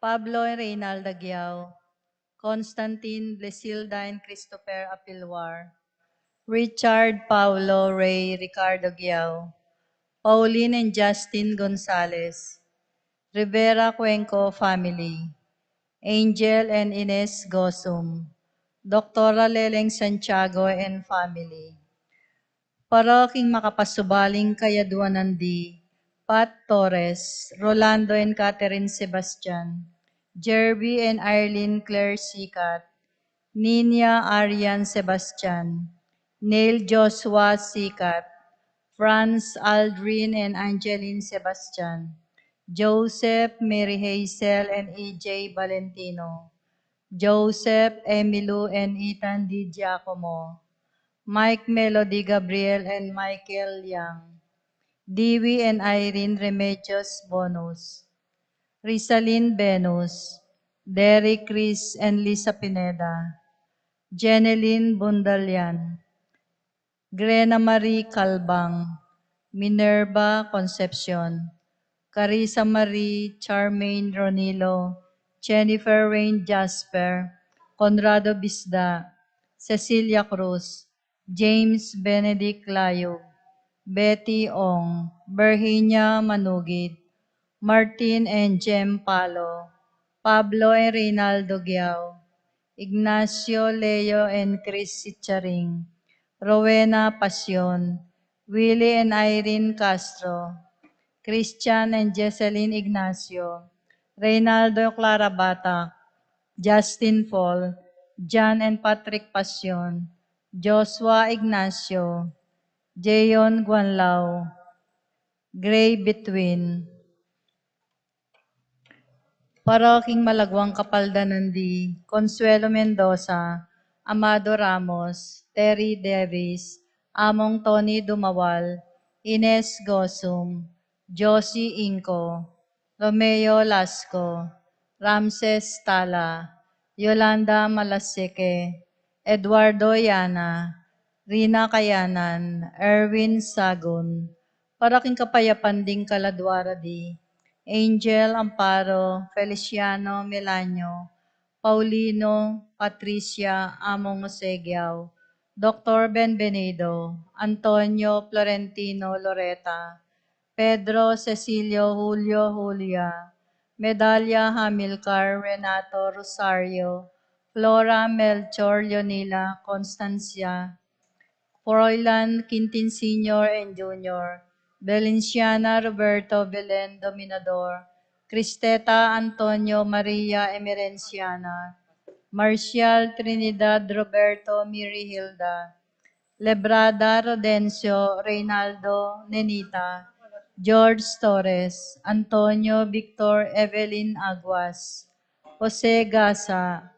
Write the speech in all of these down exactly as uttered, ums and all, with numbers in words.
Pablo and Reynalda Guiao, Constantine, Blesilda and Christopher Apilwar, Richard, Paulo, Ray, Ricardo Guiao, Pauline and Justin Gonzalez, Rivera Cuenco family, Angel and Ines Gosum, Doktora Leleng Santiago and family. Para king makapasubaling kayaduanan di Pat Torres, Rolando and Catherine Sebastian, Jerby and Irene Claire Sikat, Nina Arian Sebastian, Neil Joshua Sikat, Franz Aldrin and Angeline Sebastian, Joseph, Mary Hazel and E J Valentino, Joseph, Emilu and Ethan Di Giacomo, Mike, Melody, Gabriel and Michael Yang, Dewey and Irene Remedios Bonus, Rizalin Venus, Derek, Chris and Lisa Pineda, Jeneline Bundalian, Grena Marie Calbang, Minerva Concepcion, Carissa Marie, Charmaine Ronilo, Jennifer Rain Jasper, Conrado Bisda, Cecilia Cruz, James Benedict Layug, Betty Ong, Virginia Manugid, Martin and Jem Palo, Pablo and Reynaldo Guiao, Ignacio, Leo and Chris Sicharing, Rowena Pasion, Willie and Irene Castro, Christian and Jesseline Ignacio, Reynaldo Clara Batak, Justin Paul, John and Patrick Pasion, Joshua Ignacio, Jayon Guanlao, Gray Between. Para king malaguang kapaldanan di Consuelo Mendoza, Amado Ramos, Terry Davis, Among Tony Dumawal, Ines Gosum, Josie Inco, Romeo Lasco, Ramses Tala, Yolanda Malaseke, Eduardo Yana, Rina Kayanan, Erwin Sagun, para king kapayapan ding kaladua ra di Angel Amparo, Feliciano Melanio, Paulino, Patricia, Among Jose Guiao, Doktor Benvenido, Antonio Florentino Loreta, Pedro, Cecilio, Julio, Julia, Medalia, Hamilcar, Renato, Rosario, Flora, Melchor, Leonila, Constancia, Froilan, Quintin Senior and Junior, Valenciana, Roberto, Belen, Dominador, Cristeta, Antonio, Maria, Emerenciana, Marcial, Trinidad, Roberto, Miri, Hilda, Lebrada, Rodencio, Reynaldo, Nenita, George Torres, Antonio, Victor, Evelyn Aguas, Jose Gasa,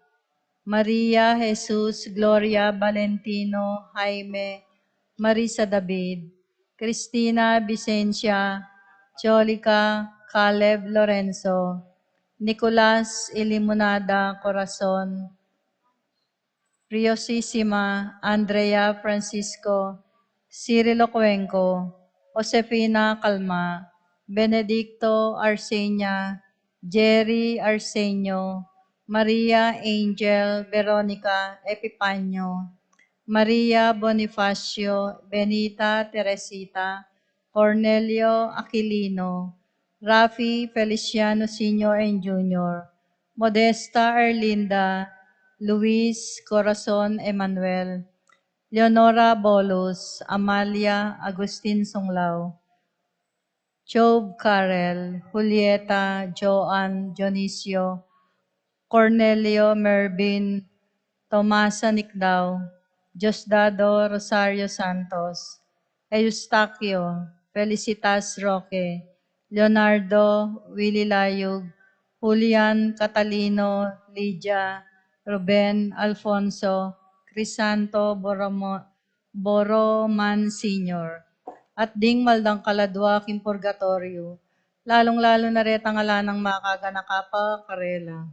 Maria, Jesus, Gloria, Valentino, Jaime, Marisa David, Cristina, Vicencia, Cholica, Caleb, Lorenzo, Nicolas, Ilimunada, Corazon, Riosisima, Andrea, Francisco, Cirilo Cuenco, Josefina Calma, Benedicto, Arsenia, Jerry, Arsenio, Maria, Angel, Veronica, Epifanio, Maria, Bonifacio, Benita, Teresita, Cornelio, Aquilino, Rafi, Feliciano Senior and Junior, Modesta, Erlinda, Luis, Corazon, Emmanuel, Leonora Bolus, Amalia, Agustin Sunglao, Job, Karel, Julieta, Joan, Dionisio, Cornelio, Mervin, Tomasa, Nicdao, Diosdado, Rosario Santos, Eustaquio, Felicitas, Roque, Leonardo, Willy Layug, Julian, Catalino, Lydia, Ruben, Alfonso, Crisanto, Boromo-, Boroman Senior, at ding mal dang kaladua king purgatoryo, lalung-lalu na retang ala nang makaganaka pa karela.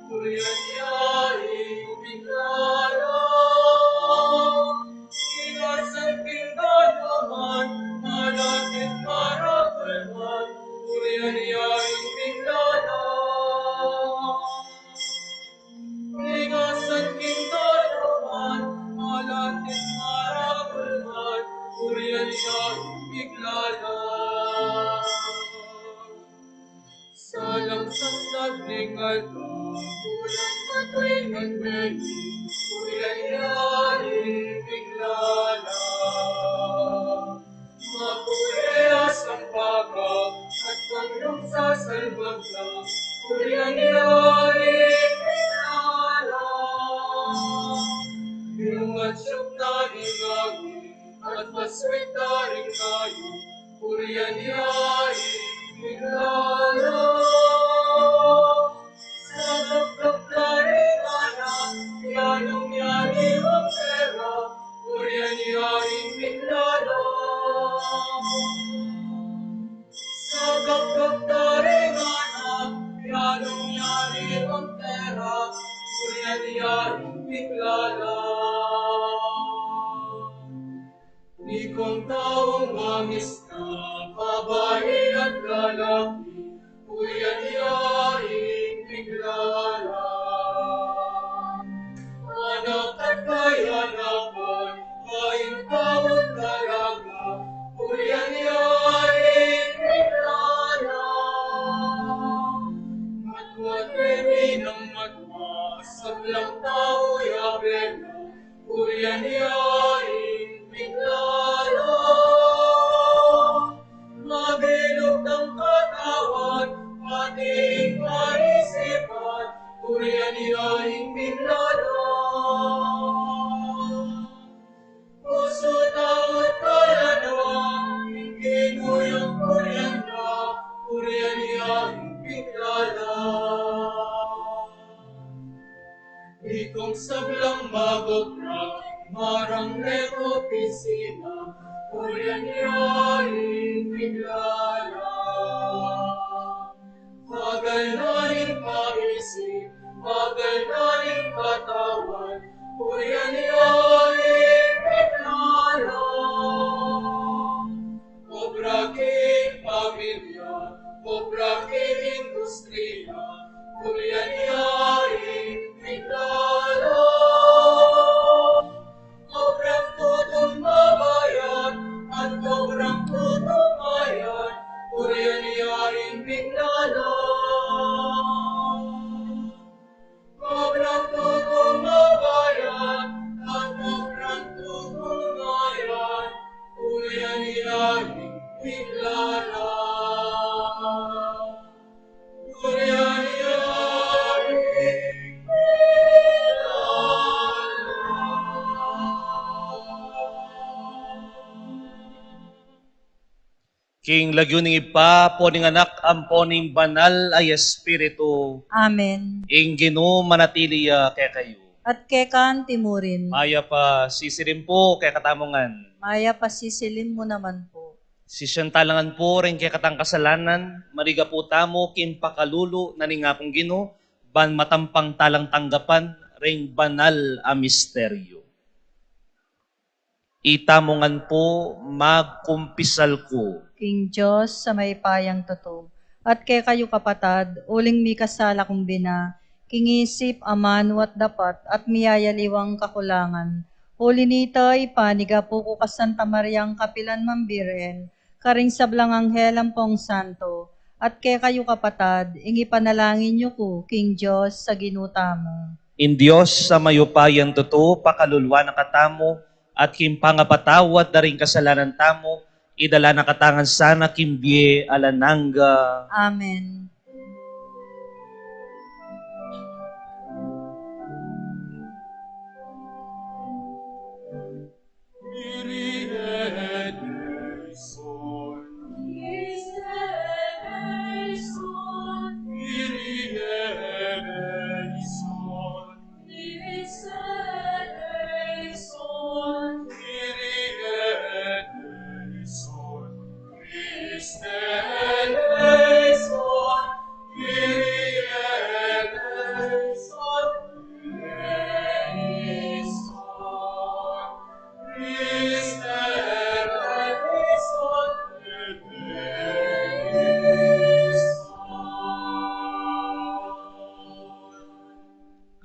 Kurian ya ing miglala, igasan king danuan, malapit marakulman, kurian ya ing miglala. Igasan king danuan, malapit marakulman, kurian ya ing miglala. Salang sangkad ning aldo, kulang patuy ngan meni, kurian ya ing miglala. Mapurias ang pagap, at panglung sa salbag na, kurian ya ing miglala. Yung atsyuk na ning angin, at maswit na ring kayu, kurian ya ing miglala. Sa gapgap na ring anak, yalung yari ang pera, kurian ya ing miglala. Sa gapgap na ring anak, yalung yari ang pera, kurian ya ing miglala. Ikong taung mamis na, babai at lalaki, kurian ya ing miglala. Anak at kayanakan, baing taung dalaga, kurian ya ing miglala. Matwa at meni nang matwa, sablang tau ya bena, kurian ya ing miglala. Mabilug nang katawan, pati ing kaisipan, kurian ya ing miglala. Pusu, tau at kaluluwa, ing Ginu yang kurian na, kurian ya ing miglala. Ikong sablang magobra, marang ning opisina, kurian ya ing miglala. Bagal na ning paisip, bagal na ning katawan, kurian ya ing miglala. Obra king pamilya, obra king industriya, kurian ya ing miglala. Obrang tutung bayan, at obrang tutung bayan, kurian ya ing miglala. Obrang tutung bayan, at obrang tutung bayan, kurian ya ing miglala. King lagyu ning Ibpa, ampo ning Anak, ampo ning Banal a Espiritu. Amen. Ing Ginu manatili ya kekayu. At keka antimurin. Mayap a sisilim pu kekatamu ngan. Mayap a sisilim mu naman pu. Sisian tala ngan pu ring kekatang kasalanan, mariga pu tamu king pakalulu na ning Apung Ginu, ban matampang talang tanggapan ring banal a misteryu. Itamu ngan pu magkumpisal ku king Dios a mayupayang tutu, at kekayu kapatad, uling mikasala kung bina, king isip, amanu at dapat, at miyayaliwang kakulangan. Uli nita, ipanigapu ku kang Santa Mariang kapilan man Birhen, karing sablang anghel ampong santo, at kekayu kapatad, ing ipanalangin yu ku king Dios a Ginu tamu. Ing Dios a mayupayang tutu, pakaluluan na katamu, at king pangapatawad da ring kasalanan tamu, idala na katamu ngan sana king bie alang angga. Amen.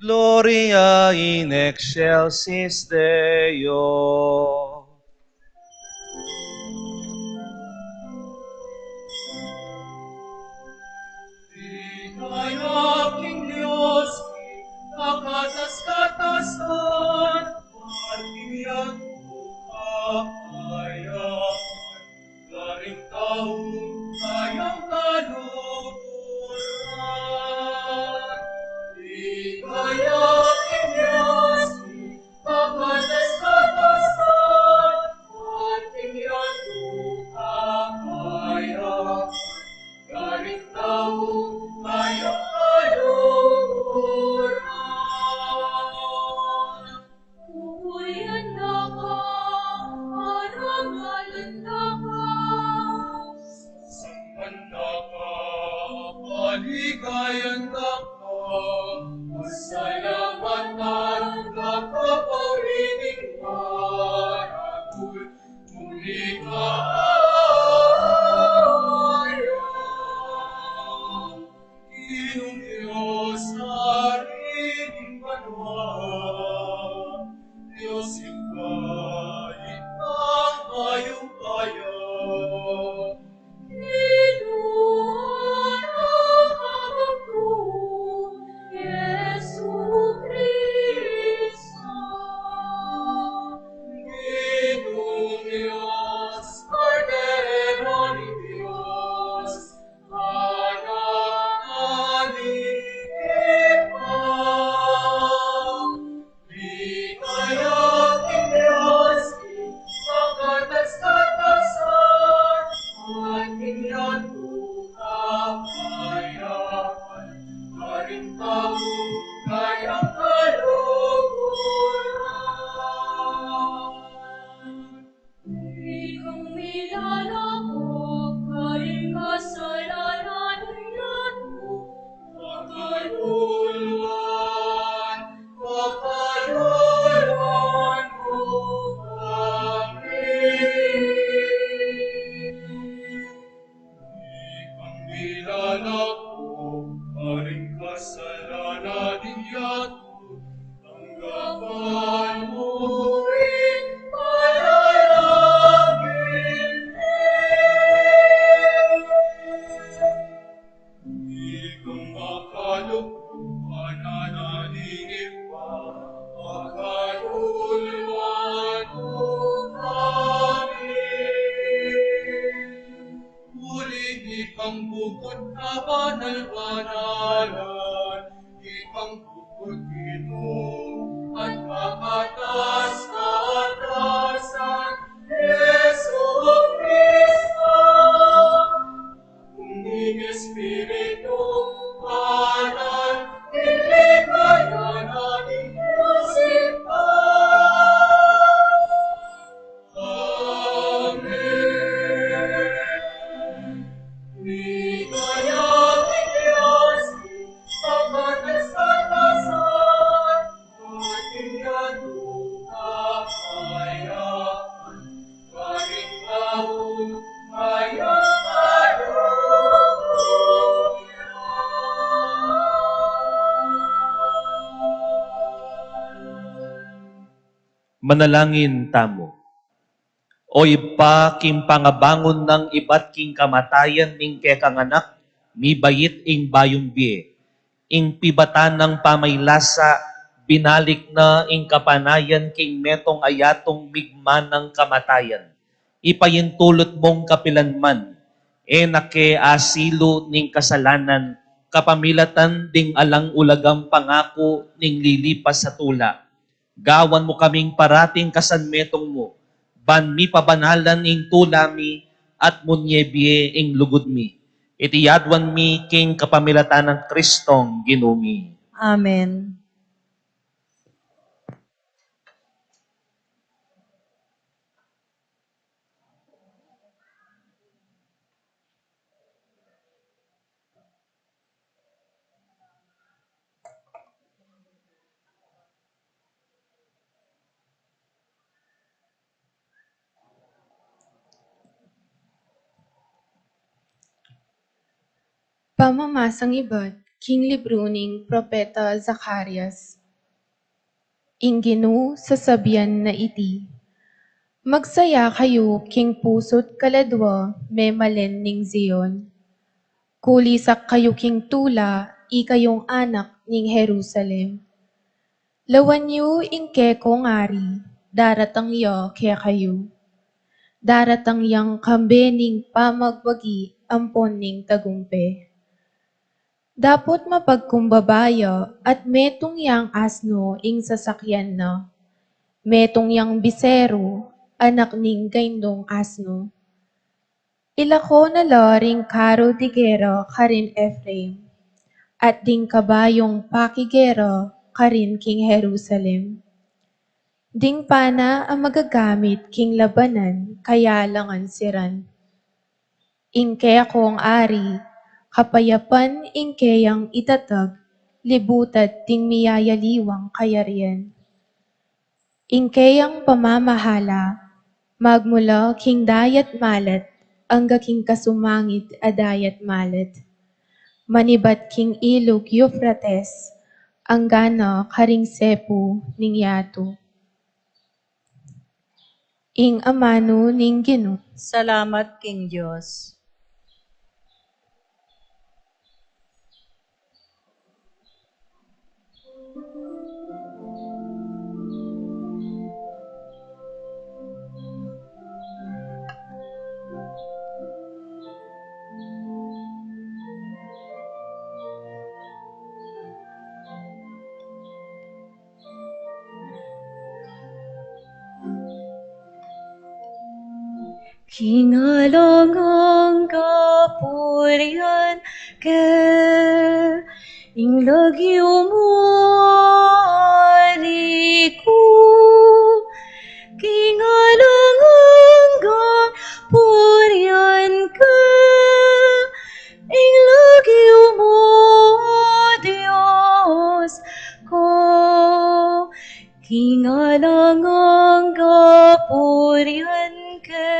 Gloria in excelsis Deo. Ligaya king Dios, kakatas-katasan, at king yatu kapayapan, karing tau kayang kaluguran. Ligaya king Dios, kakatas-katasan, at king yatu kapayapan, karing tau kayang kaluguran. Purian da ka, parangalan da ka. Samban da ka, paligayan da ka. Pasalamatan da ka, paurining maragul. Muli ka, Ginung Dios, Ari ning banua, Dios ika, Ibpang mayupaya. Ginung Anak ku, Jesucristo. Ginung Dios, Kordero ning Dios, Anak na ning Ibpa. Ligaya king Dios, kakatas-katasan, at king yatu kapayapan, karing tau kayang kaluguran. Ikang milalako karing kasalanan ning yatu, pakaluluan, pakaluluan mu kami. Ikang milalako karing kasalanan ning yatu, tanggapan mu ring panalangin mi. Ikang makalugud, Anak na ning Ibpa, pakaluluan mu kami. Uling ikang bukut kabanal-banalan, ikang bukut Ginu at kakatas-katasan, Jesucristo. Ing Espiritu Banal, ing ligaya na ning Dios Ibpa. Amen. Ligaya ning Dios, kakatas-katasan, at ing yatu kapayapan, karing tau kayang kaluguran. Manalangin tamu. O Ibpa, king pangabangun nang ibat king kamatayan ning kekang Anak, mibait ing bayung bie. Ing pibatan nang pamaylasa, binalik na ing kapanayan king metung a yatung migma nang kamatayan. Ipaintulut mung kapilan man, e na ke asilu ning kasalanan, kapamilatan ding alang ulagang pangaku ning lilipas a tula. Gawan mu kaming parating kasanmetung mu, ban mipabanalan ing tula mi at munye bie ing lugud mi. Iti aduan mi king kapamilatan nang Kristong Ginu mi. Amen. Pamamasang ibat king libru ning Propeta Zacarias. Ing Ginu sasabian na iti, Magsaya kayu king pusu't kaladua, memalen ning Zion. Kulisak kayu king tula, ikayung anak ning Jerusalem. Lawan yu ing kekong ari, daratang ya kekayu. Daratang yang kambe ning pamagwagi ampon ning tagumpe. Dapot mapagkumbaba ya at metung yang asno ing sasakyan na. Metung yang biseru, anak ning gaindung asno. Ilako na la ring karu di gera karin Efraim, at ding kabayung pakigera karin king Jerusalem. Ding pana a magagamit king labanan kayalangan siran. Ing kekong ari, kapayapan ing keyang itatag, libutad ding miyayaliwang kayarian. Ing keyang pamamahala, magmula king dayat malat angga king kasumangit a dayat malat, manibat king ilug Eufrates, angga na karing sepu ning yatu. Ing amanu ning Ginu. Salamat king Dios. King alang angga purian ke, ing lagyu mu, Ari ku. King alang angga purian ke, ing lagyu mu, Dios ku. King alang angga purian ke,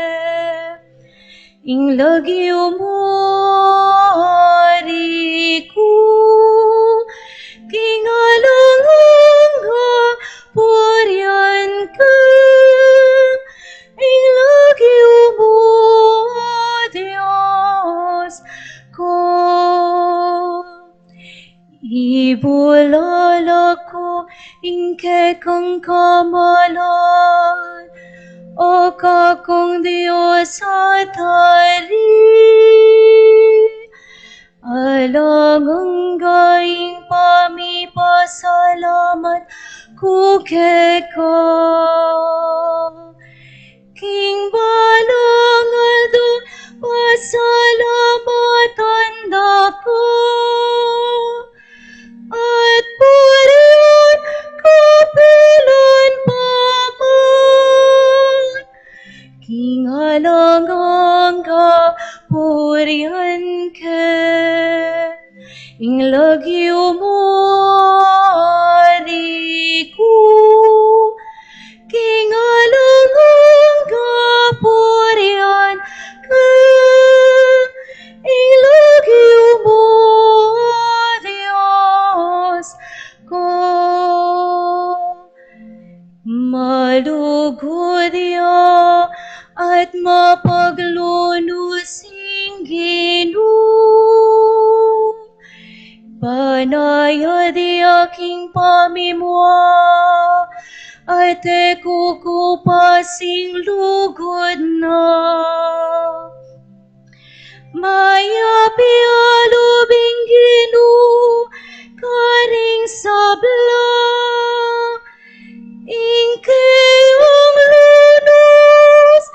ing lagyu mu, Ari ku. King alang angga purian ke, ing lagyu mu, Dios ku. Ibulala ku ing kekang kamalan, O kakung Dios at Ari. Alang angga ing pamipasalamat ku keka. King balang aldo pasalamatan da ka, at purian ka pilan paman. King alang angga purian ke, ing lagyu mu, Ari ku. King alang angga purian ke, ing lagyu mu, Dios ku. Malugud ya at mapaglunus ing Ginu. Panayad ya king pamimua, at e kukupas ing lugud na. Mayap ya lub ing Ginu karing sabla, ing keyang lunus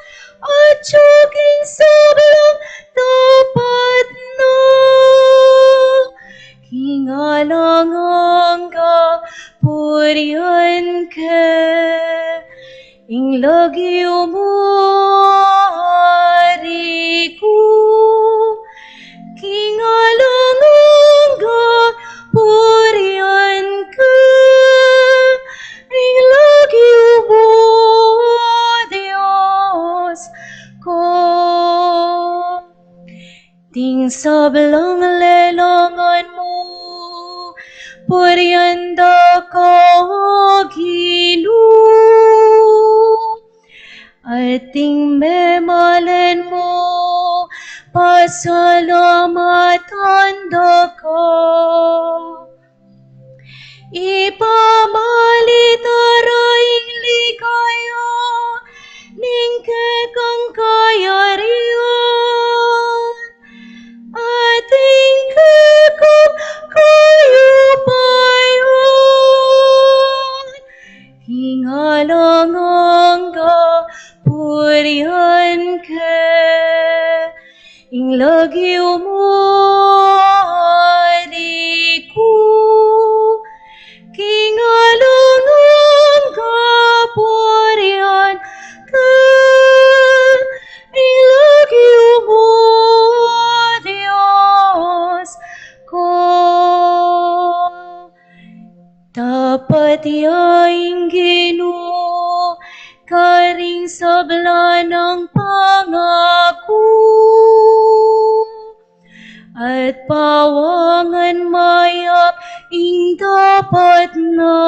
atyu king sablang tapat na. King alang angga purian ke, ing lagyu mu, Ari ku. King alang angga purian ke, ing lagyu mu, Dios ku. Ding sablang lelangan mu Purian da ka, O Ginu, ating memalan mu, pasalamatan da ka. Ipamalit da ra ing ligaya ning kekang kayarian, ating kekang kayupayan, king alang angga purian ke. Ing lagyu mu, Ari ku, king alang angga purian ke. Ing lagyu mu, Dios ku. Tapat ya ing Ginu karing sabla nang pangaku, at pawangan mayap ing tapat na.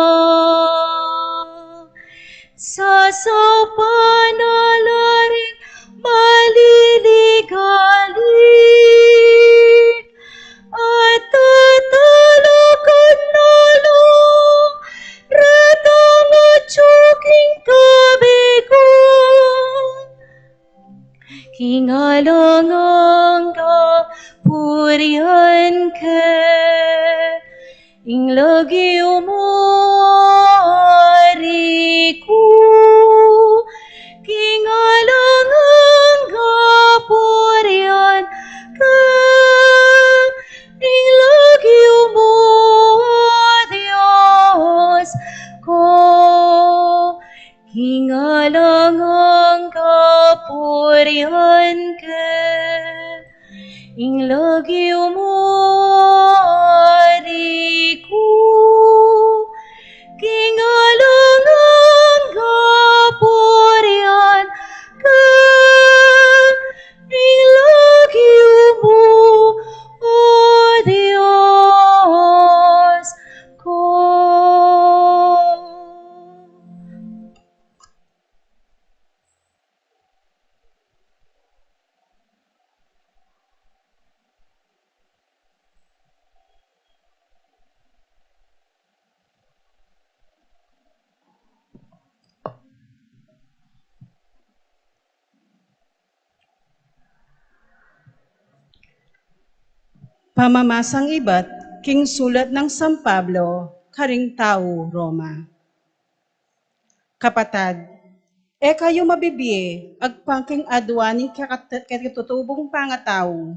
Sasaupan na la ring maliligalig, at tatalakan na la retang atyu king kabiguan. King alang angga purian ke, ing lagyu mu, Ari ku, king alang angga purian ke. Ing lagyu mu, Dios ku, king alang angga purian ke. Ing lagyu mu, Ari ku, king alang angga purian ke. Ing lagyu mu, O Dios ku. Pamamasang ibat king sulat nang San Pablo karing tau Roma. Kapatad, e kayu mabibie agpang king adwan ning kekat-, ketutubung pangatau,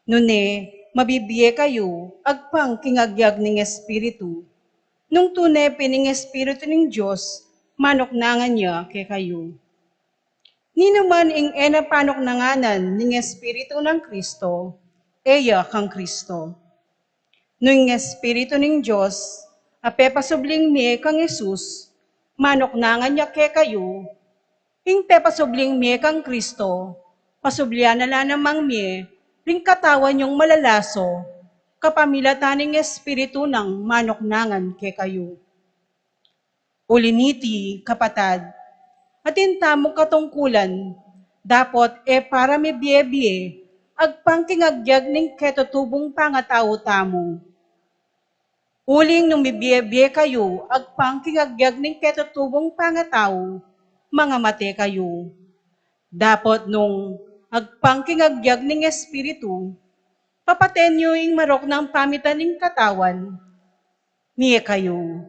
nune mabibie kayu agpang king agyag ning Espiritu, nung tune pin ing Espiritu ning Dios manuknangan ya kekayu. Ninuman ing e na panuknanganan ning Espiritu nang Kristo, e ya kang Kristo. Nung ing Espiritu ning Dios a pepasubling mie kang Jesus manuknangan ya kekayu, ing pepasubling mie kang Kristo, pasublian na la namang mie ring katawan yung malalaso, kapamilatan ning Espiritu nang manuknangan kekayu. Uli niti, kapatad, atin tamung katungkulan, dapot e para mibie-bie agpang king agyag ning ketutubung pangatau tamu. Uling nung mibie-bie kayu agpang king agyag ning ketutubung pangatau, mangamate kayu. Dapot nung agpang king agyag ning Espiritu, papaten yu ing marok nang pamitan ning katawan, mie kayu.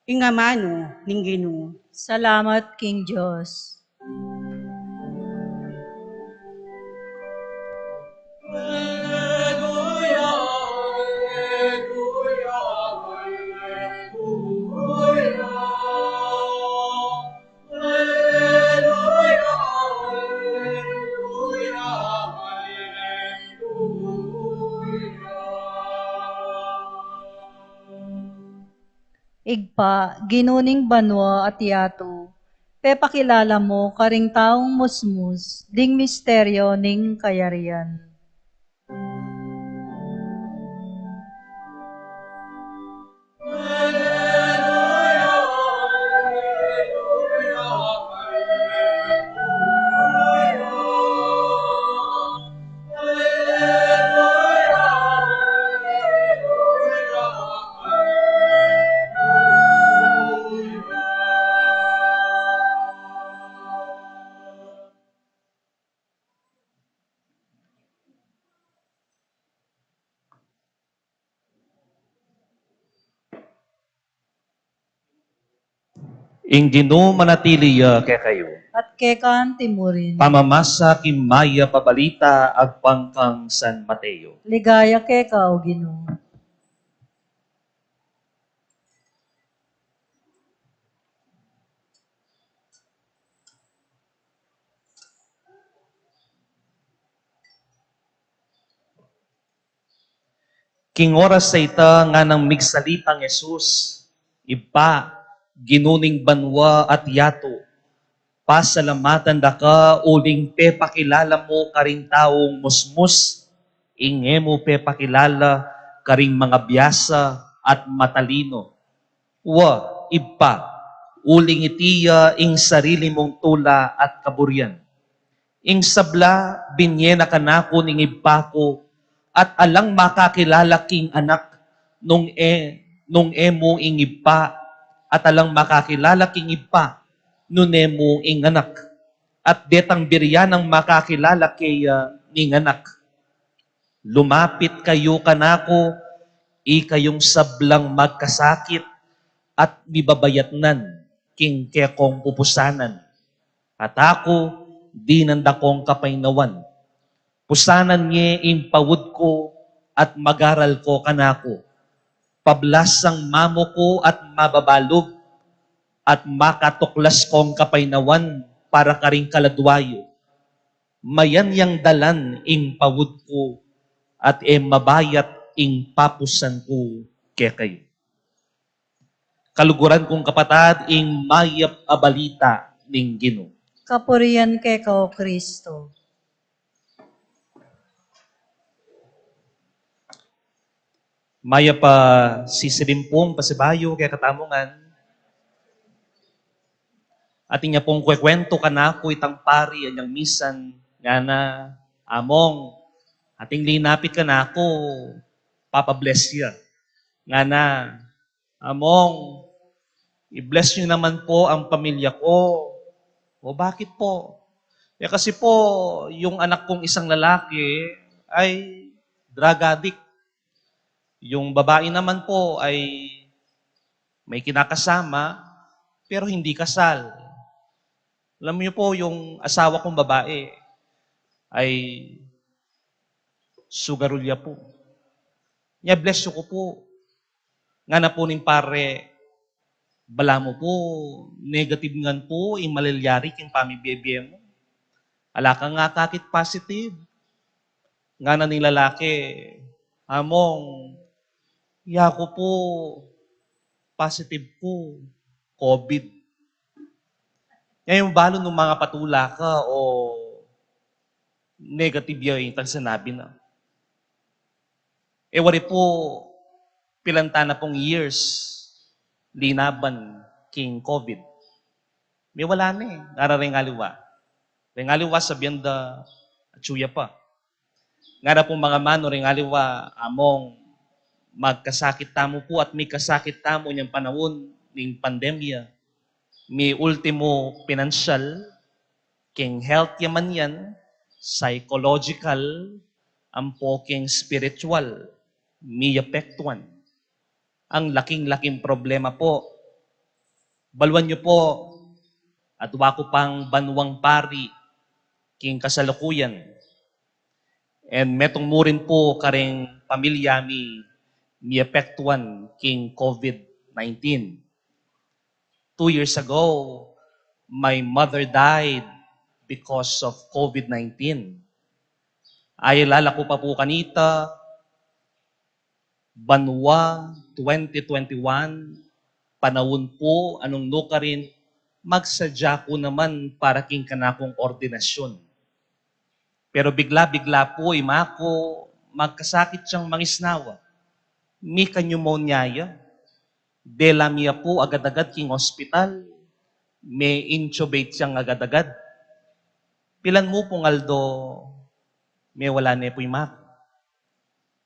Ing amanu ning Ginu. Salamat king Dios. Ibpa, Ginu ning banua at yatu, pepakilala mu karing taung musmus ding misteryo ning kayarian. Ing Ginu manatili ya kekayu. At keka anti mu rin. Pamamasa king mayap a balita agpang kang San Mateo. Ligaya keka, o Ginu. King oras a ita nganang migsalitang Jesus, Ibpa, Ginu ning banua at yatu, pasalamatan da ka uling pepakilala mu karing taung musmus ing e mu pepakilala karing mangabiasa at matalino. Wa, Ibpa, uling iti ya ing sarili mung tula at kaburian. Ing sabla, binie na kanaku ning Ibpa ku, at alang makakilala king Anak nung e, nung e mu ing Ibpa, at alang makakilala king Ibpa nune mu ing Anak, at detang birian nang makakilala keya ning Anak. Lumapit kayu kanaku, ikayung sablang magkasakit at mibabayatnan king kekong pupusanan. At aku, dinan da kong kapaynawan. Pusanan ye ing paud ku at magaral ko kanaku. Pablasang mamuku at mababalub, at makatuklas kong kapaynawan para karing kaladua yu. Mayan yang dalan ing paud ku, at e mabayat ing papusan ku kekayu. Kaluguran kung kapatad, ing mayap a balita ning Ginu. Kapurian keka, o Kristo. Mayap a sisilim pung pasibayu kekatamu ngan. Atin ya pung kwekwentu kanaku itang pari anyang misan, ngana, Among, ating linapit kanaku, papa-bless ya. Ngana, Among, i-bless niyo naman po ang pamilya ko. O, bakit po? E, kasi po, yung anak kong isang lalaki ay drug addict. Yung babae naman po ay may kinakasama, pero hindi kasal. Alam niyo po, yung asawa kong babae ay sugarulya po. Nya, bless you ko po. Ngana po ning pare, balamu po, negative ngan po ing malalyari king pamibie-bie mu. Ala kang akakit positive. Ngana ning lalaki, Among, yaku po, positive ku, covid. Nya, ing balu nung mangapatula ka o negative ya itang sinabi na. E wari po, pilan tana pung years linaban king covid. Miwala ne, ngara reng aliwa. Reng aliwa sabian da, atyu ya pa. Ngara pung mangamanu reng aliwa, Among, magkasakit tamu po at mikasakit tamu inyang panaun ning pandemya. Mi ultimo pinansyal, king health ya man yan, psychological, ampo king spiritual, mi apektuan. Ang laking-laking problema po. Baluan yu po, adwa ku pang banuang pari king kasalukuyan. And metung mu rin po karing pamilya mi, mi apektuan king covid nineteen. Two years ago, my mother died because of covid nineteen. Ay, lalaku pa po kanita, banua, twenty twenty-one, panaun po, anung nukarin, magsadya ku naman para king kanakung ordinasyun. Pero bigla-bigla po, ima ku, magkasakit yang mangisnawa. Mi ka-pneumonia ya. Dela mi ya po agad-agad king ospital. Me-intubate yang agad-agad. Pilan mu pung aldo, mewala ne po ima ku.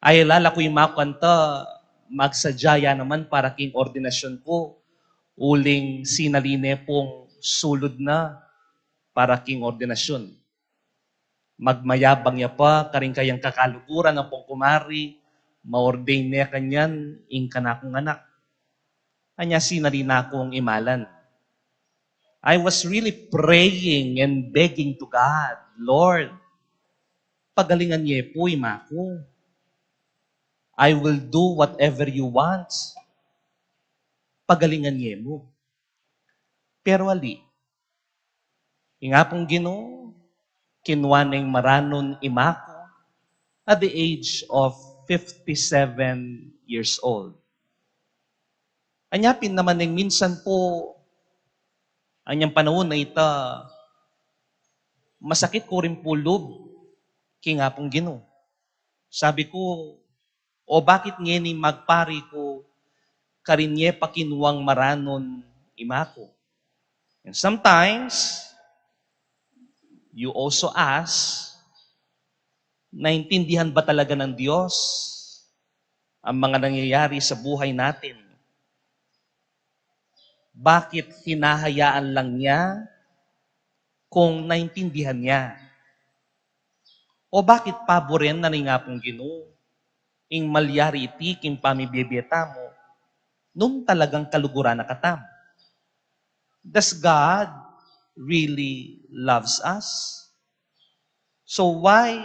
Ay, lalaku ima ku kanta, magsadya ya naman para king ordinasyun ku, uling sinali ne pung sulud na para king ordinasyun. Magmayabang ya pa karing kayang kakaluguran ampong kumari, ma-ordain ne kanyan ing kanakung anak. Anya sinali na kung imalan. I was really praying and begging to God, "Lord, pagalingan ye pu i maku. I will do whatever you want. Pagalingan ye mu." Pero ali, ing Apung Ginu, kinua neng maranun i maku at the age of fifty-seven years old. Anya pin naman neng minsan pu, anyang panaun a ita, masakit ku rin pu lub king Apung Ginu. Sabi ku, "O bakit ngeni magpari ku, karin ye pa kinuang maranun i maku?" And sometimes, you also ask, naintindihan ba talaga ng Diyos ang mga nangyayari sa buhay natin? Bakit hinahayaan lang niya kung naintindihan niya? O bakit paboren na ning Apung Ginu ing malyari iti king pamibie-bie tamu nung talagang kaluguran na katamu? Does God really loves us? So why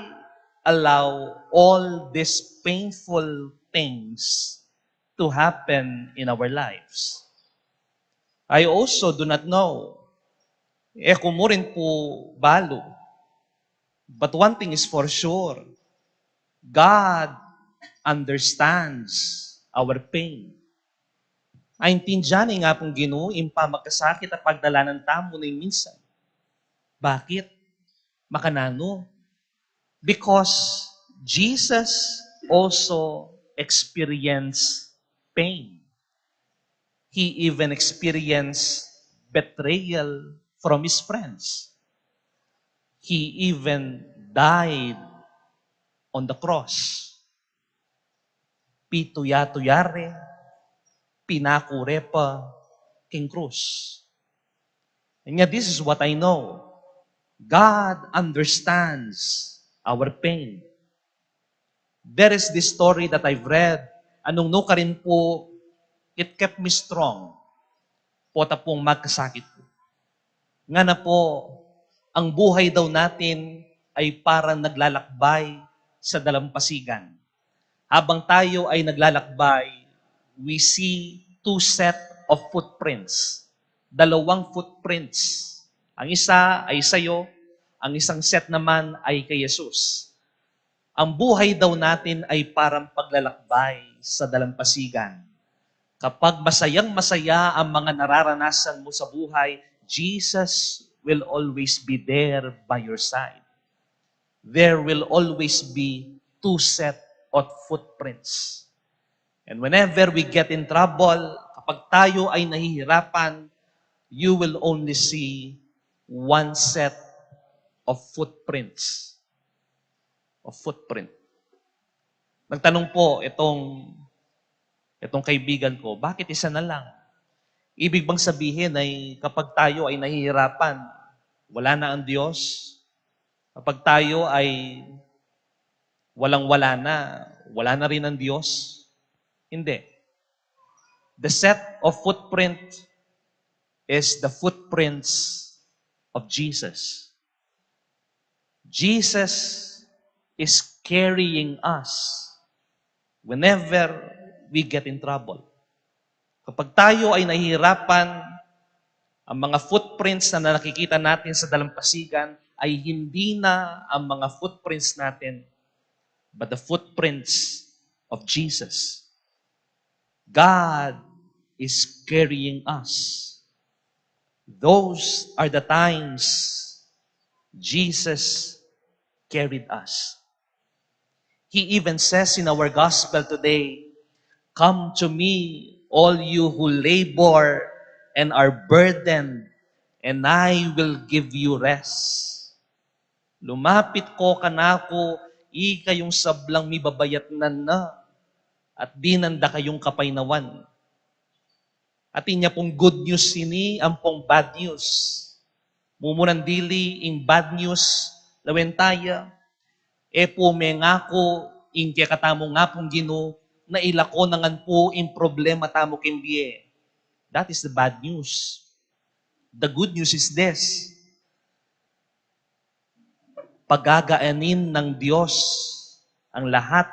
allow all these painful things to happen in our lives? I also do not know. E ku mu rin pu balu. But one thing is for sure, God understands our pain. Aintindian ning Apung Ginu ing pamagkasakit a pagdalanan tamu ning minsan. Bakit? Makananu? Because Jesus also experienced pain. He even experienced betrayal from his friends. He even died on the cross. Pituya-tuya re, pinaku re pa king krus. And yet, this is what I know. God understands our pain. There is this story that I've read, a nung nukarin pu, it kept me strong. Pota pung magkasakit pu. Ngana pu, ang buhay daw natin ay parang naglalakbay sa dalampasigan. Habang tayo ay naglalakbay, we see two set of footprints. Dalawang footprints. Ang isa ay sayo, ang isang set naman ay kay Jesus. Ang buhay daw natin ay parang paglalakbay sa dalampasigan. Kapag masayang-masaya ang mga nararanasan mo sa buhay, Jesus will always be there by your side. There will always be two set of footprints. And whenever we get in trouble, kapag tayo ay nahihirapan, you will only see one set of footprints. Of footprint. Nagtanong po itong, itong kaibigan ko, "Bakit isa na lang?" Ibig bang sabihin ay kapag tayo ay nahihirapan, wala na ang Diyos? Kapag tayo ay walang-wala na, wala na rin ang Diyos? Hindi. The set of footprint is the footprints of Jesus. Jesus is carrying us whenever we get in trouble. Kapag tayo ay nahihirapan, ang mga footprints na nakikita natin sa dalampasigan ay hindi na ang mga footprints natin, but the footprints of Jesus. God is carrying us. Those are the times Jesus carried us. He even says in our gospel today, "Come to me, all you who labor and are burdened, and I will give you rest." Lumapit ko kanaku, ikayung sablang mibabayatnan na, at dinan da kayung kapaynawan. Atin ya pung good news ini, ampong bad news. Mumunan dili ing bad news, lawen taya, e pu mengaku ing kekatamung Apung Ginu, na ilako na ngan pu ing problema tamu king bie. That is the bad news. The good news is this. Pagagaanin ng Diyos ang lahat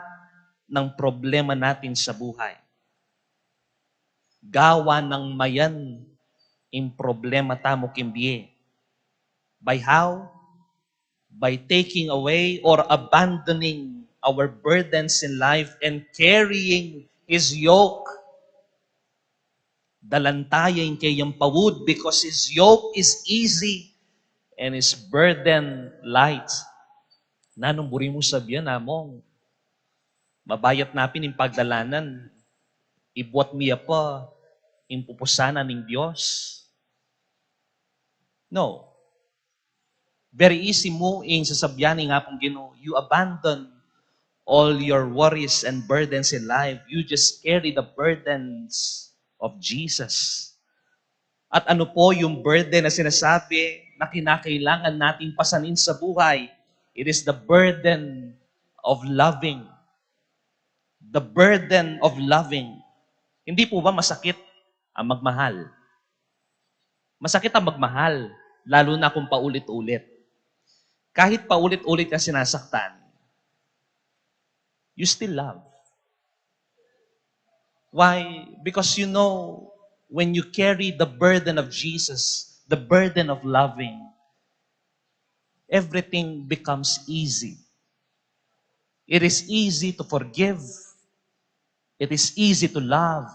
ng problema natin sa buhay. Gawa nang mayan ing problema tamu king bie. By how? By taking away or abandoning our burdens in life and carrying His yoke. Dalan taya ing keyang paud because His yoke is easy and His burden light. Nanung buri mung sabian, Among? Mabayat na pin ing pagdalanan, ibuat mi ya pa ing pupusanan ning Dios? No. Very easy mu ing sasabian ning Apung Ginu, you abandon all your worries and burdens in life. You just carry the burdens of Jesus. At ano po yung burden na sinasabi na kinakailangan nating pasanin sa buhay? It is the burden of loving. The burden of loving. Hindi po ba masakit ang magmahal? Masakit ang magmahal, lalo na kung paulit-ulit. Kahit paulit-ulit ka sinasaktan, you still love. Why? Because you know, when you carry the burden of Jesus, the burden of loving, everything becomes easy. It is easy to forgive. It is easy to love.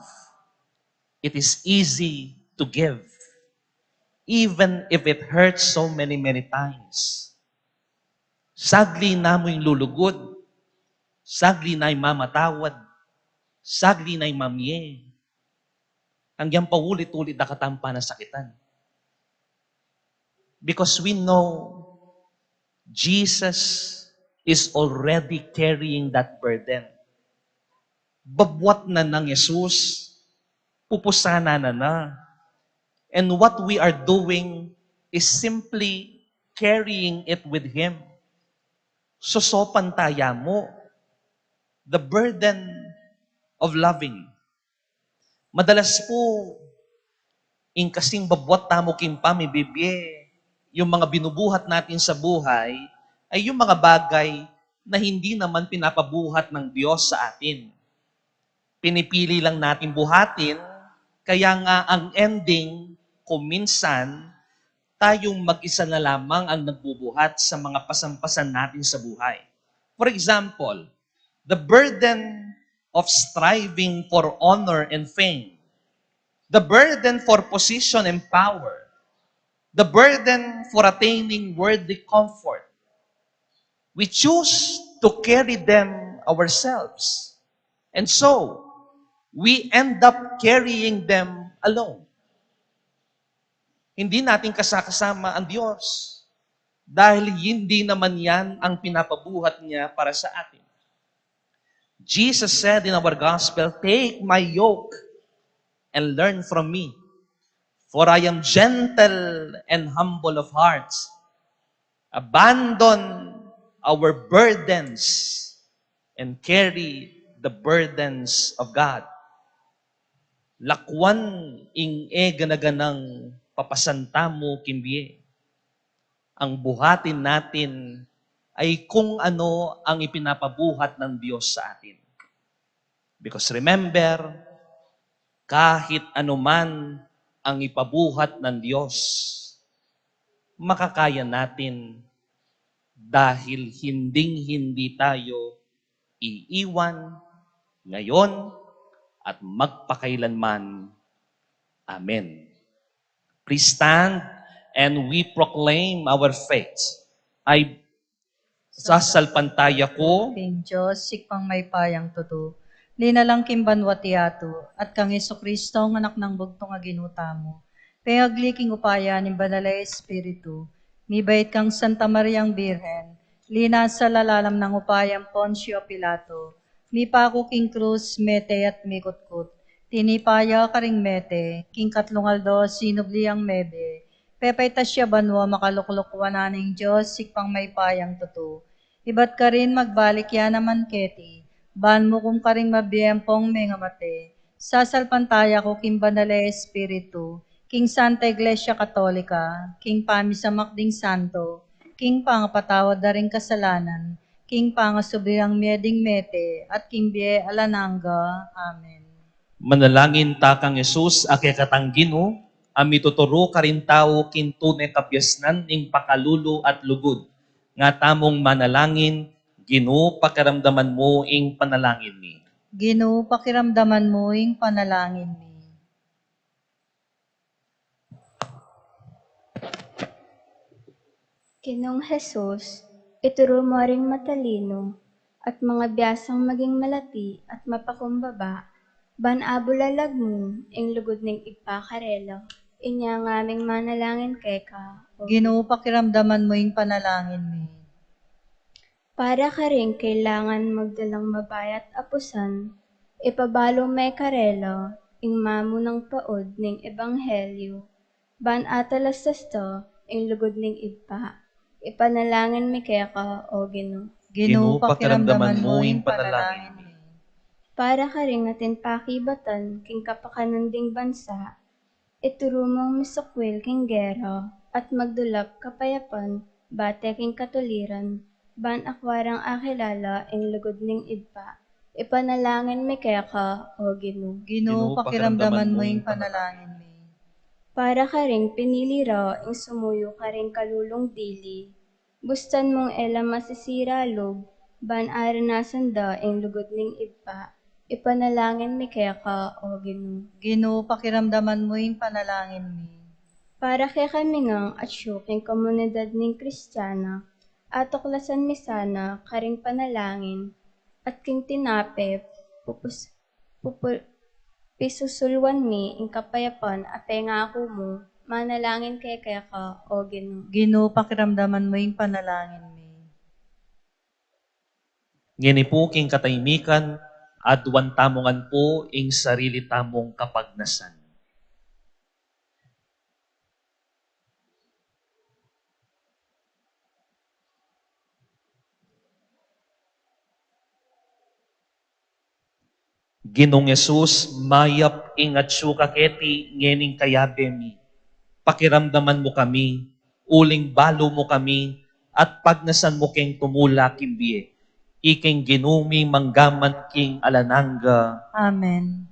It is easy to give, even if it hurts so many, many times. Sagli na mu ing lulugud, sagli na ing mamatawad, sagli na ing mamie. Agyang paulit-ulit da katang panasakitan. Because we know Jesus is already carrying that burden. Babuat na nang Jesus, pupusanan na na. And what we are doing is simply carrying it with Him. Sosopan taya mu the burden of loving. Madalas po, ing kasing babuat tamu king pamibibie, yung mga binubuhat natin sa buhay, ay yung mga bagay na hindi naman pinapabuhat ng Diyos sa atin. Pinipili lang natin buhatin, kaya nga ang ending, kung minsan, tayong mag-isa na lamang ang nagbubuhat sa mga pasampasan natin sa buhay. For example, the burden of striving for honor and fame, the burden for position and power, the burden for attaining worldly comfort. We choose to carry them ourselves. And so, we end up carrying them alone. Hindi natin kasakasama ang Diyos dahil hindi naman yan ang pinapabuhat niya para sa atin. Jesus said in our gospel, "Take my yoke and learn from me, for I am gentle and humble of heart." Abandon our burdens and carry the burdens of God. Lakwan ing e gana-ganang papasan tamu king bie. Ang buhatin natin ay kung ano ang ipinapabuhat ng Diyos sa atin. Because remember, kahit anuman ang ipabuhat ng Diyos, makakaya natin dahil hinding-hindi tayo iiwan ngayon at magpakailanman. Amen. Please stand and we proclaim our faith. I Sasalpantaya ku king Dios, Ibpang mayupayang tutu, linalang king banua at yatu, at kang Jesucristo, ang Anak nang bugtung a Ginu tamu, pengagli king upaya ning Banal a Espiritu, mibait kang Santa Mariang Birhen, linasa lalam ning upaya nang Poncio Pilato, mipaku king krus, mete at mikutkut, tinipa ya karing mete, king katlung aldo sinubli yang mebie, pepaitas ya banua, makalukluk wanan ning Dios, Ibpang mayupayang tutu. Ibat karin magbalik ya naman keti, ban mukum karing mabie ampong mengamate. Sasalpantaya ku king Banal a Espiritu, king Santa Iglesia Katolika, king pamisamak ding santo, king pangapatawad da ring kasalanan, king pangasubli rang mie ding mete, at king bie alang angga. Amen. Manalangin ta kang Jesus, a kekatang Ginu, a mituturu karing tau king tune kabiasnan ning pakalulu at lugud. Nga tamung manalangin, Ginu, pakiramdaman mu ing panalangin mi. Ginu, pakiramdaman mu ing panalangin mi. Ginung Jesus, ituru mu ring matalinu at mangabiasang maging malati at mapakumbaba, ban abulalag mu ing lugud ning Ibpa karela. Inya ngaming manalangin keka, O Ginu, pakiramdaman mu ing panalangin mi. Para karing kailangan magdalang mabayat a pusan, ipabalu me karela ing mamunang paud ning ebanghelyu, ban atalastas da ing lugud ning Ibpa. Ipanalangin mi keka, O Ginu. Ginu, pakiramdaman mu ing panalangin mi. Para karing atin pakibatan king kapakanan ding bansa, ituru mung misukwil king gera at magdulap kapayapan bate king katuliran, ban akua rang akilala ing lugud ning Ibpa. Ipanalangin mi keka, O Ginu. Ginu, pakiramdaman mu ing panalangin mi. Para karing pinili ra ing sumuyu karing kalulung dili, bustan mung e la masisira lub, ban aranasan da ing lugud ning Ibpa. Ipanalangin mi keka, O Ginu. Ginu, pakiramdaman mu ing panalangin mi. Para kekami ngan atyu king komunidad ning Kristiana, atuklasan mi sana karing panalangin, at king tinape, pupus-, pupul-, pisusuluan mi ing kapayapan a pengaku mu. Manalangin kami keka, O Ginu. Ginu, pakiramdaman mu ing panalangin mi. Ngeni pu king katahimikan, aduan tamu ngan pu ing sarili tamung kapagnasan. Ginung Jesus, mayap ing atyu ka keti ngening kayabe mi. Pakiramdaman mu kami, uling balu mu kami, at pagnasan mu keng tumula king bie. Ikeng Ginu mi mangga man king alang angga. Amen.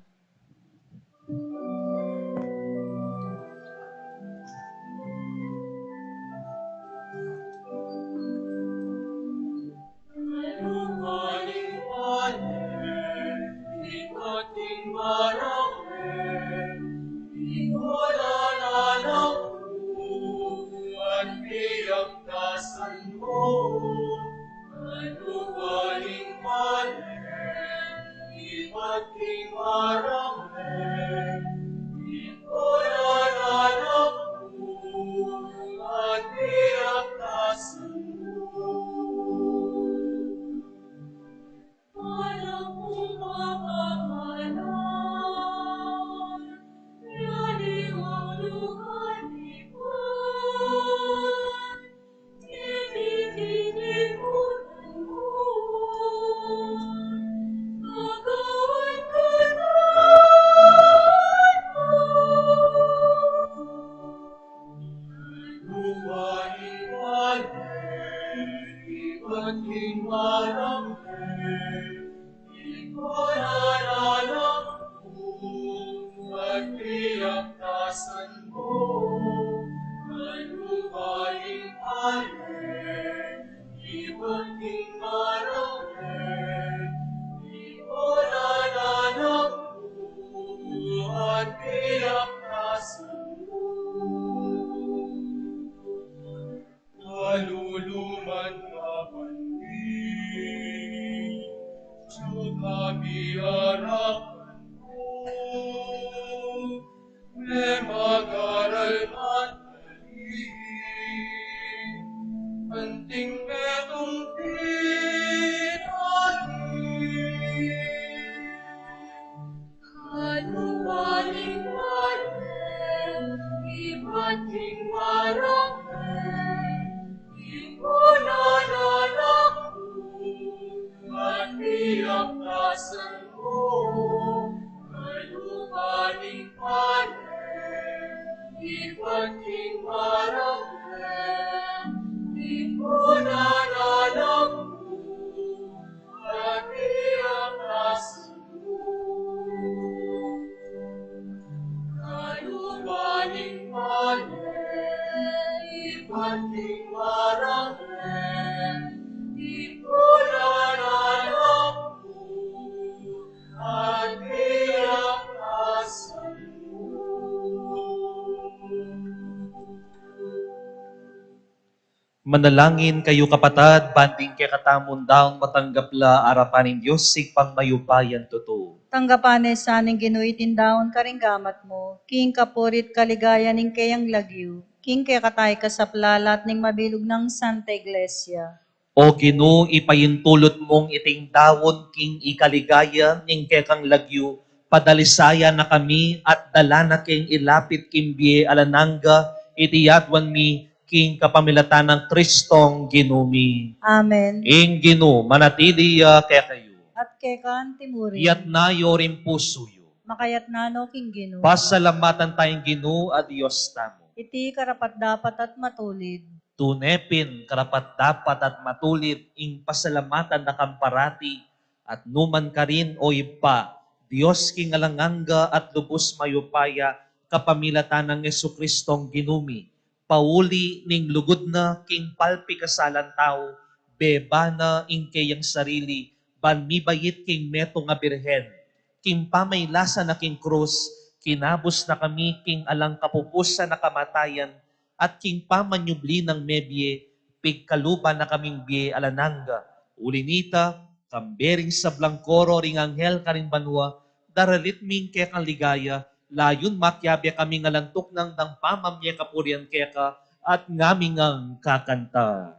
Kalulu man kapanti, suka biarapan ku, memagaral man kami, anting metung pinali. Kanubaling malen, ibat king marame, ikunan anak mu, at piaktasan mu, kanubaling malen. Ibat king maragul, ipunan na la ku, at iyang asalu. Kaluban ning bale, ibat king maragul, ipunan na la ku, at iyang asalu. Manalangin kayu, kapatad, ban ding kekatamung daun matanggap la arapan ning Dios Ibpang mayupayang tutu. Tanggapan na sa ning Ginu iting daun karing gamat mu, king kapurian at kaligayan ning keyang lagyu, king kekatang kasaplalan at ning mabilug nang Santa Iglesia. O Ginu, ipaintulut mung iting daun king ikaligaya ning kekang lagyu, padalisayan na kami at dala na keng ilapit king bie alang angga, iti aduan mi king kapamilatan nang Kristong Ginu mi. Amen. Ing Ginu manatili ya kekayu. At keka mu rin. Itas yu ring pusu yu. Makaitas no king Ginu. Pasalamatan taya ing Ginu a Dios tamu. Iti karapat-dapat at matulid. Tune pin karapat-dapat at matulid ing pasalamatan da kang parati at nu man karin, o Ibpa, Dios king alang angga at lubus mayupaya, kapamilatan nang Jesukristong Ginu mi. Pauli ning lugud na king palpikasalang tau, beba na ing keyang sarili, ban mibait king metung a Birhen. King pamailasa na king krus, kinabus na kami king alang kapupusan a kamatayan, at king pamanyubli nang mebie, pigkaluban na kaming bie alang angga. Uli nita, kambe ring sablang koro ring anghel karing banua, daralit mi ing kekang ligaya, layun makiabe kami king alang tuknang dang pamamie kapurian keka, at ngami ngang kakanta.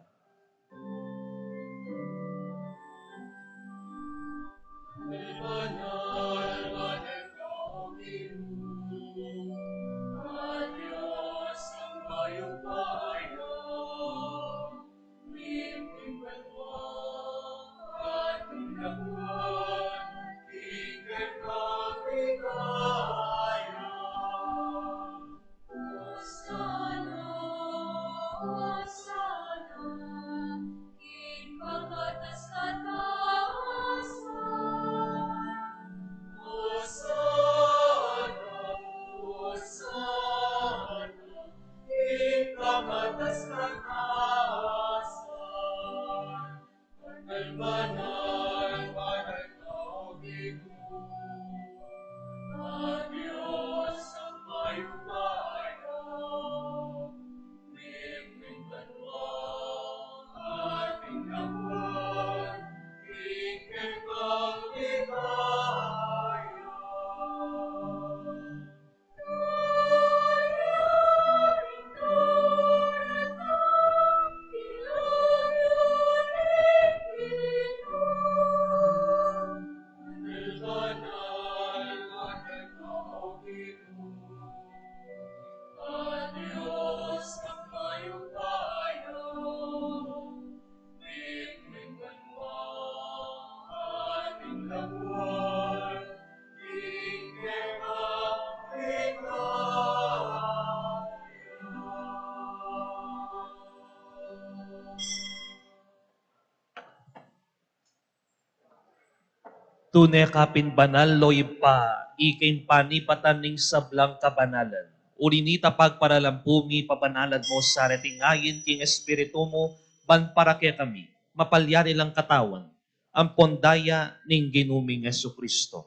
Tune ka pin banal, o Ibpa, ika ing panibatan ning sablang kabanalan. Uli nita, pagparalan pu mi, pabanalan mu sa reting ain king Espiritu mu, ban para kekami mapalyari lang katawan ampon daya ning Ginu ming Jesucristo.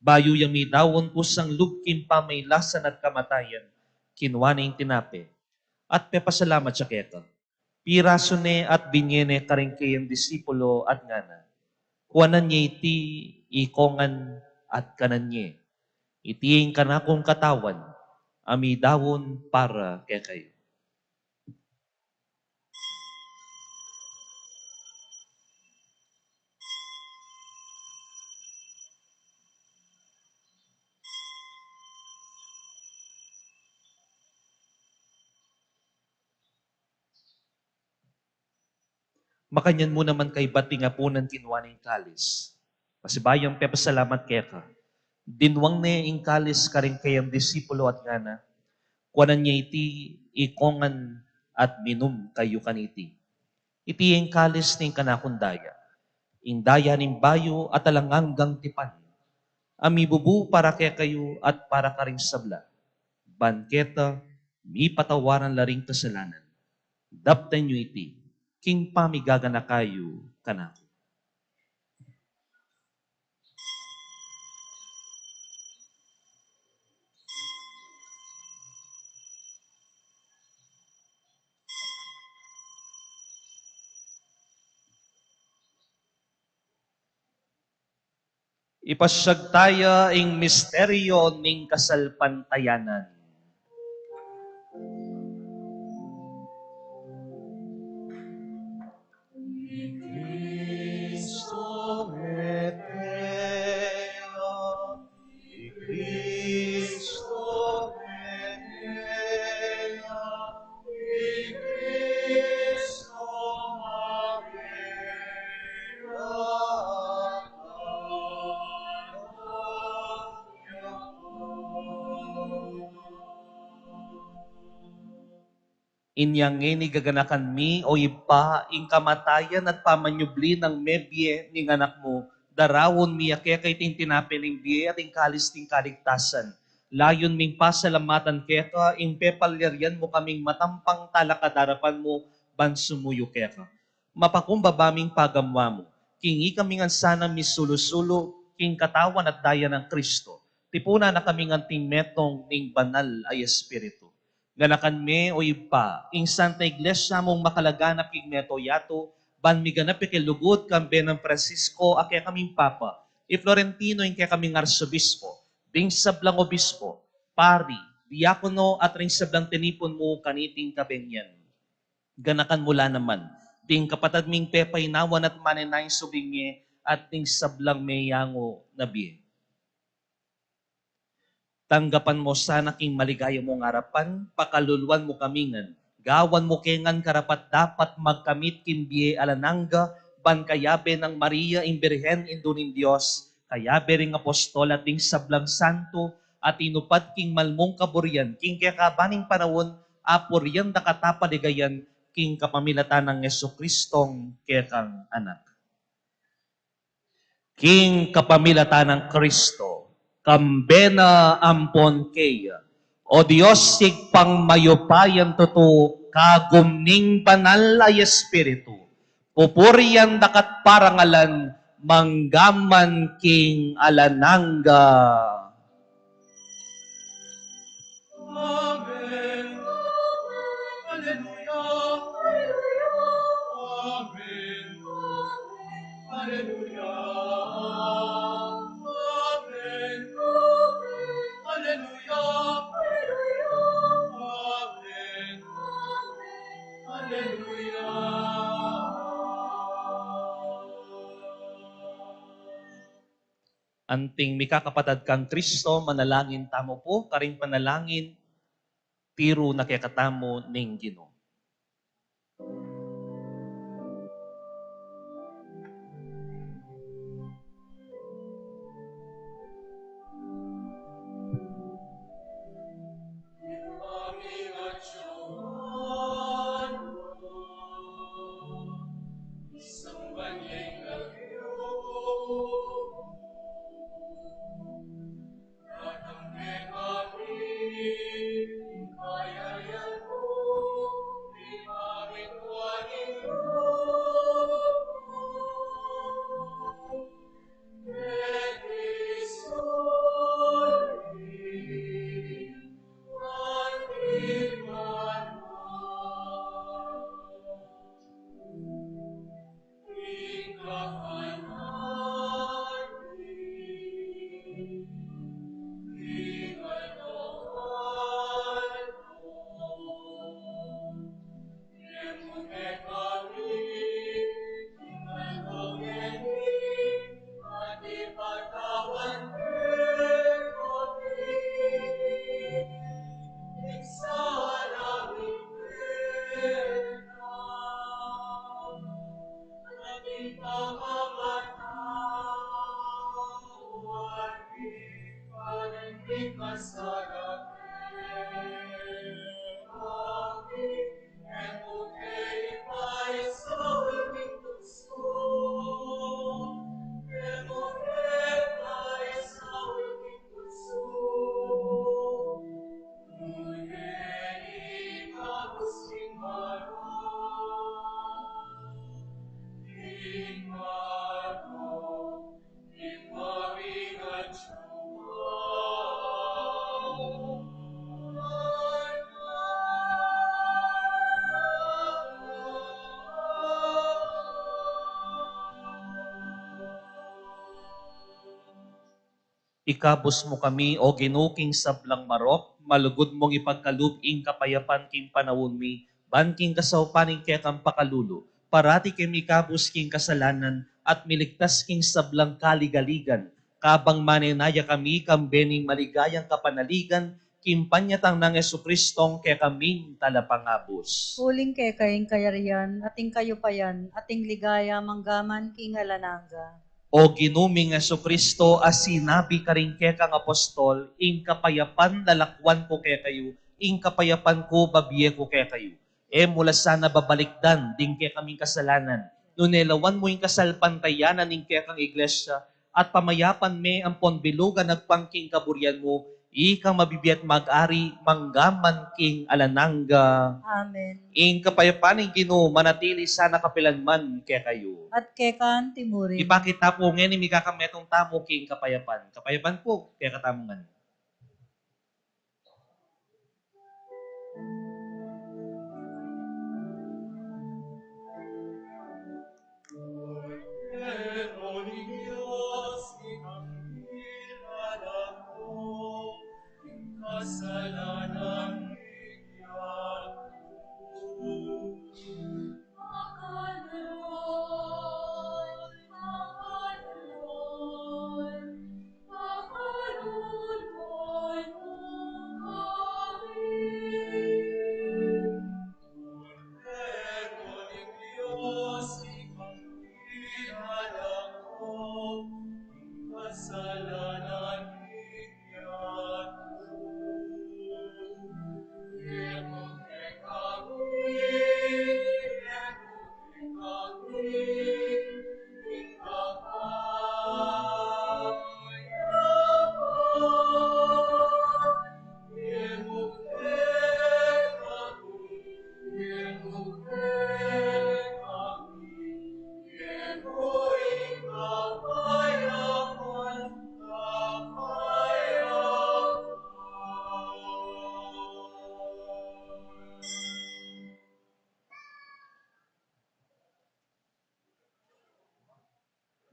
Bayu ya midaun kusang lub king pamailasan at kamatayan, kinua ne ing tinape, at pepasalamat ya keka. Pirasu ne at binie ne karing keyang disipulo at ngana: Kuanan ye iti ikongan at kanan ye. Iti ing kanakung katawan a midaun para kekayu. Makanyan mu naman kaybat ding apunan kinua ne ing kalis. Pasibayu yang pepasalamat keka, dinwang ne ing kalis karing keyang disipulo at ngana: Kuanan ye iti ikongan at minum kayu kaniti. Iti ing kalis ning kanakung daya, ing daya ning bayu at alang anggang tipan, a mibubu para kekayu at para karing sabla, ban keta mipatawaran la ring kasalanan. Daptan yu iti king pamigaganaka yu kanaku. Ipasiag taya ing misteryo ning kasalpantayanan. I Cristo mete ya, i Cristo mete ya, i Cristo mete ya. Inya ngeni gaganakan mi, o Ibpa, ing kamatayan at pamanyubli nang mebie ning Anak mu, daraun mi ya keka iting tinape ning bie at ing kalis ning kaligtasan. Layun ming pasalamatan keka ing pepalyarian mu kaming matampang talakad arapan mu ban sumuyu keka. Mapakumbaba ming pagamuan mu king ikami ngan sana misulu-sulu king katawan at daya nang Cristo. Tipunan na kami ngan king metung ning Banal a Espiritu. Ganakan me, o Ibpa, ing Santa Iglesia mung makalaganap king meto yatu, ban miganap ya king lugud kambe nang Francisco a kekaming Papa, i Florentino ing kekaming Arsobispo, ding sablang obispo, pari, diakono at ring sablang tinipun mu kaniting kabenyan. Ganakan mu la naman ding kapatad ming pepainawan at manenaya king subling mie at ding sablang meyangu na bie. Tanggapan mu sana king maligaya mung arapan, pakaluluan mu kami ngan, gawan mu ke ngan karapat-dapat magkamit king bie alang angga, ban kayabe nang Maria ing Birhen, Indu ning Dios, kayabe ring apostol at ding sablang santo a tinupad king mal mung kaburian king kekaban ning panaun, apurian da ka at apaligayan king kapamilatan nang Jesucristong kekang Anak. King kapamilatan nang Cristo, kambe na ampon keya, o Dios Ibpang mayupayang tutu, kagum ning Banal a Espiritu, pupurian da ka at parangalan mangga man king alang angga. Amen. Alleluia. Amen. Alleluia. Amen. Alleluia. Amen. Alleluia. Anting mikakapatad kang Cristo, manalangin tamu pu karing panalangin, tiru na kekatamu ning Ginu. Ikabus mu kami, O Ginu, king sablang marok, malugud mung ipagkalub ing kapayapan king panaun mi, ban king kasaupan ning kekang pakalulu, parati kami ikabus king kasalanan, at miligtas king sablang kaligaligan, kabang manenaya kami kambe ning maligayang kapanaligan, king panyatang nang Jesucristong kekaming Talapangabus. Uling keka ing kayarian, at ing kayupayan, at ing ligaya, manggaman king alang angga. O Ginu ming Jesucristo, a sinabi karing kekang apostol, ing kapayapan lalakwan ku kekayu, ing kapayapan ku babie ku kekayu. E mu la sana babalikdan ding kekaming kasalanan, nune lawan mu ing kasalpantayanan ning kekang iglesia, at pamayapan me ampon bilugan agpang king kaburian mu, ikang mabibie at mag-ari manggaman king alang angga. Amen. Ing kapayapan ning Ginu manatili sana kapilanman kekayu. At keka mu rin. Ipakit ta pu ngeni ing mikakametung tamu king kapayapan. Kapayapan pu kekatamu ngan.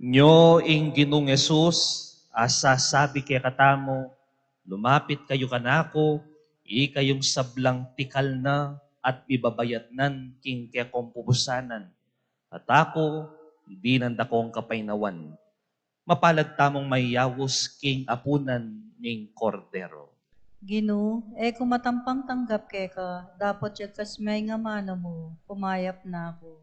Nyo ing Ginung Jesus a sasabi kekatamu, "Lumapit kayu kanaku, ikayung sablang tikal na at mibabayatnan king kekong pupusanan, at aku dinan da kong kapaynawan." Mapalad tamung mayayaus king apunan ning Kordero. Ginu, e ku matampang tanggap keka, dapot yagkas me ing amanu mu, kumayap na ku.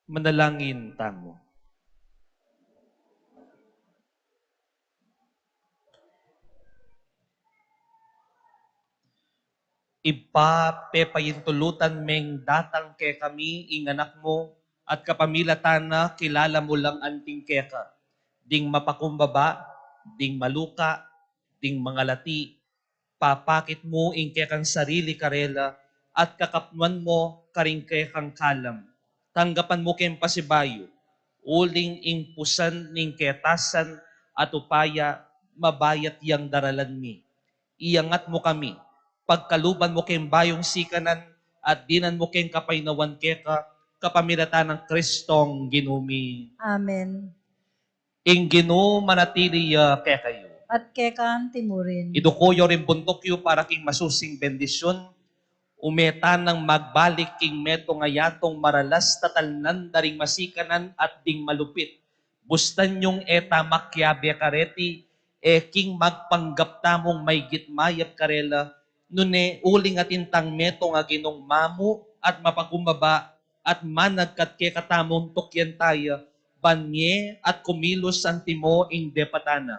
Manalangin tamu. Ibpa, pepayintulutan meng datang kekami ing Anak mu, at kapamilatan na kilala mu lang anting keka. Ding mapakumbaba, ding maluka, ding mangalati, papakit mu ing kekang sarili karela, at kakapnuan mu karing kekang kalam. Tanggapan mu keng pasibayu, uling ing pusan ning ketasan at upaya, mabayat yang daralan mi. Iangat mu kami, pagkaluban mu keng bayung sikanan, at dinan mu keng kapaynawan keka, kapamilatan nang Kristong Ginu mi. Amen. Ing Ginu manatili ya kekayu. At keka anti mu rin. Iduku yu ring buntuk yu para king masusing bendisyun. Ume tanang magbalik king metung a yatung maralas tatalnan da ring masikanan at ding malupit. Bustan yung e ta makiabe kareti, e king magpanggap tamung maygit mayap karela, nune uling atin tang metung a Ginung mamu at mapakumbaba, at managkat kekatamung tukyan taya, ban mie at kumilus antimo ing depatan na.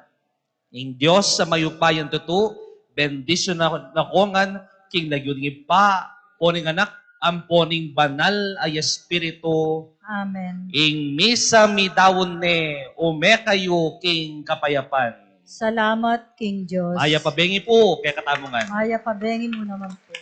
Ing Dios a mayupayang tutu, bendisyunan na ko ngan king lagyu ning Ibpa, ampo ning Anak, ampo ning Banal a Espiritu. Amen. Ing misa midaun ne, ume kayu king kapayapan. Salamat king Dios. Mayap a bengi pu kekatamu ngan. Mayap a bengi mu naman pu.